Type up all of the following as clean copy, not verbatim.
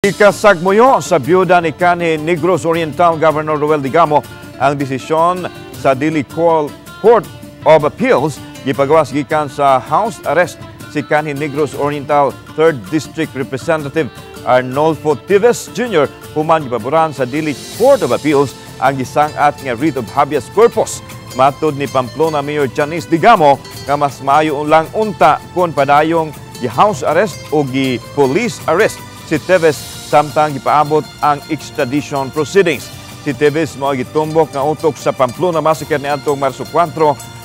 Ikasagmuyo sa byuda ni kanhi Negros Oriental Governor Roel Degamo ang desisyon sa Dili Court of Appeals. Gipagawas gikan sa house arrest si kanhi Negros Oriental 3rd District Representative Arnolfo Teves Jr. human gipaboran sa Dili Court of Appeals ang gisang-at nga writ of habeas corpus. Matod ni Pamplona Mayor Janice Degamo nga mas maayo lang unta kung padayong gi-house arrest o gi-police arrest si Teves samtang gipaabot ang extradition proceedings. Si Teves mao gitumbok nga utok sa Pamplona Massacre niadtong Marso 4,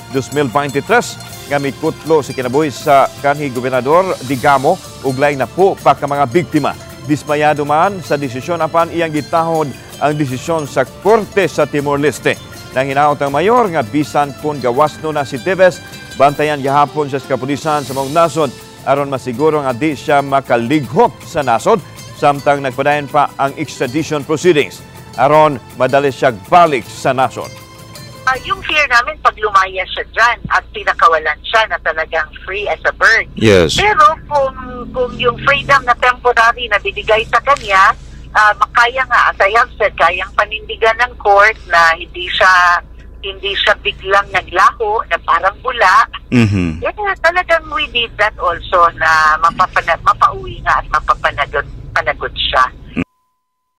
2023 nga mikutlo sa kinabuhi sa kanhi Gobernador Degamo ug laing napo pa ka mga biktima. Dismayado man sa desisyon apan iyang gitahod ang desisyon sa korte sa Timor-Leste. Nanginaot ang mayor nga bisan kung gawas no na si Teves, bantayan gihapon siya sa kapulisan sa maong nasod aron masiguro nga di siya makalighok sa nasod samtang nagpadayon pa ang extradition proceedings aron madali siya balik sa nasod. Yung fear namin pag lumaya siya dyan at pinakawalan siya na talagang free as a bird. Pero kung yung freedom na temporary na binigay sa kanya, makaya nga, as I have said, kayang panindigan ng court na hindi siya biglang naglaho na parang bula. Yeah, talagang we did that also na mapauwi nga at mapapanagot